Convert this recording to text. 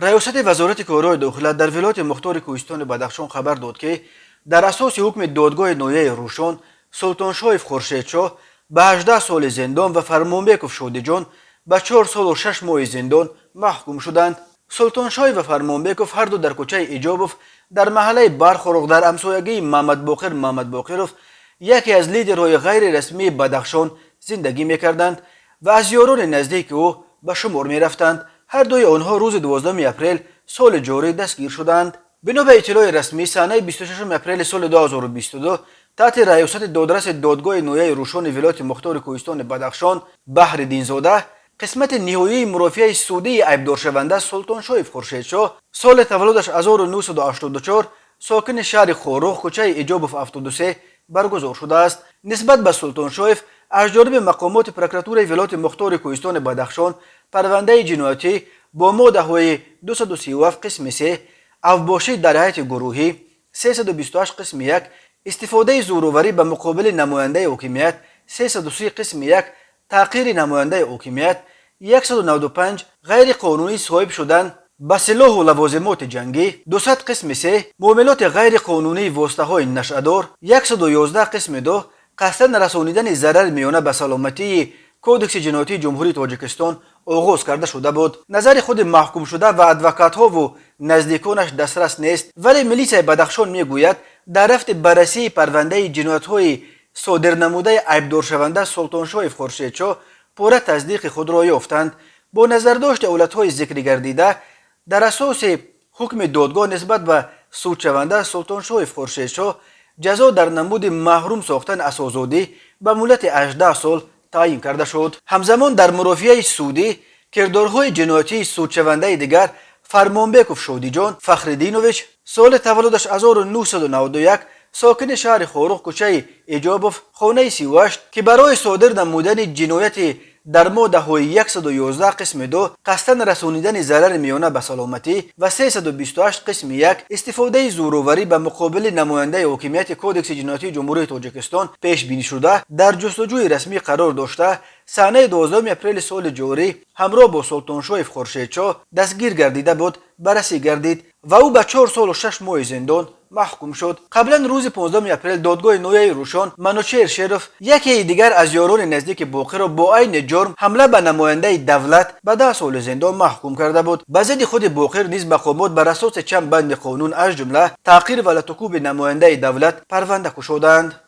Раёсати Вазорати корҳои дохила дар вилояти мухтори Кӯҳистони Бадахшон хабар дод, ки дар асоси ҳукми додгоҳи ноҳияи Рӯшон Султоншоев Хуршедшоҳ ба 18 соли зиндон ва Фармонбеков Шодиҷон ба 4 солу 6 моҳи зиндон маҳкум шуданд. Султоншоев ва Фармонбеков ҳарду дар кӯчаи Иҷобов дар маҳаллаи Бархоруғ дар ҳамсоягии Мамадбоқир Мамадбоқиров, яке аз лидерҳои ғайрирасмии Бадахшон, зиндагӣ мекарданд ва аз ёрони наздики ӯ ба шумор мерафтанд. Ҳар дуи онҳо рӯзи 12 апрел соли ҷорӣ дастгир шуданд. Бино ба иттилои расмӣ, санаи 26 апрели соли 2022 таҳти раёсати додраси додгоҳи ноҳияи Рӯшони вилояти мухтори Кӯҳистони Бадахшон Баҳриддинзода қисмати ниҳоии мурофиаи судии айбдоршаванда Султоншоев Хуршедшоҳ, соли таваллудаш 1984, сокини шаҳри Хоруғ, кӯчаи Иҷобов, 73, баргузор шудааст. Нисбат ба Султоншоев аз ҷониби мақомоти прокуратураи вилояти мухтори Кӯҳистони Бадахшон парвандаи ҷиноятӣ бо моддаҳои 237 қисми 3, авбошӣ дар ҳайати гурӯҳӣ, 328 қисми 1, истифодаи зӯроварӣ ба муқобили намояндаи ҳокимият, 330 қисми 1, таҳқири намояндаи ҳокимият, 195, ғайриқонунӣ соҳиб шудан ба силоҳу лавозимоти ҷангӣ, 200 қисми 3, муомилоти ғайриқонунии воситаҳои нашъадор, 111 қисми 2, қасдан расонидани зарари миёна ба саломатии Кодекси ҷиноятии Ҷумҳурии Тоҷикистон оғоз карда шуда буд. Назари худи маҳкумшуда ва адвокатҳову наздиконаш дастрас нест, вале милисияи Бадахшон мегӯяд, дар рафти баррасии парвандаи ҷиноятҳои содирнамудаи айбдоршаванда Султоншоев Хуршедшоҳ пурра тасдиқи худро ёфтанд. Бо назардошти ҳолатҳои зикргардида, дар асоси ҳукми додгоҳ нисбат ба судшаванда Султоншоев Хуршедшоҳ ҷазо дар намуди маҳрум сохтан аз озодӣ ба муҳлати 18 сол таъйин карда шуд. Ҳамзамон дар мурофиаи судӣ кирдорҳои ҷиноятии судшавандаи дигар Фармонбеков Шодиҷон Фахриддинович, соли таваллудаш 1991, сокини шаҳри Хоруғ, кӯчаи Иҷобов, хонаи 38, ки барои содир намудани ҷинояти дар моддаҳои 111 қисми 2, қасдан расонидани зарари миёна ба саломатӣ, ва 328 қисми 1, истифодаи зӯроварӣ ба муқобили намояндаи ҳокимияти Кодекси ҷиноятии Ҷумҳурии Тоҷикистон пешбинӣ шуда, дар ҷустуҷӯи расмӣ қарор дошта, санаи 12 апрели соли ҷорӣ ҳамроҳ бо Султоншоев Хуршедшоҳ дастгир гардида буд, баррасӣ гардид ва ӯ ба 4 солу 6 моҳи зиндон маҳкум шуд. Қаблан рӯзи 15 апрел додгоҳи ноҳияи Рӯшон Манучеҳр Шеров, якеи дигар аз ёрони наздики Боқирро, бо айни ҷурм, ҳамла ба намояндаи давлат, ба 10 соли зиндон маҳкум карда буд. Ба зидди худи Боқир низ мақомот бар асоси чанд банди қонун, аз ҷумла таҳқир ва латукӯби намояндаи давлат, парванда кушодаанд.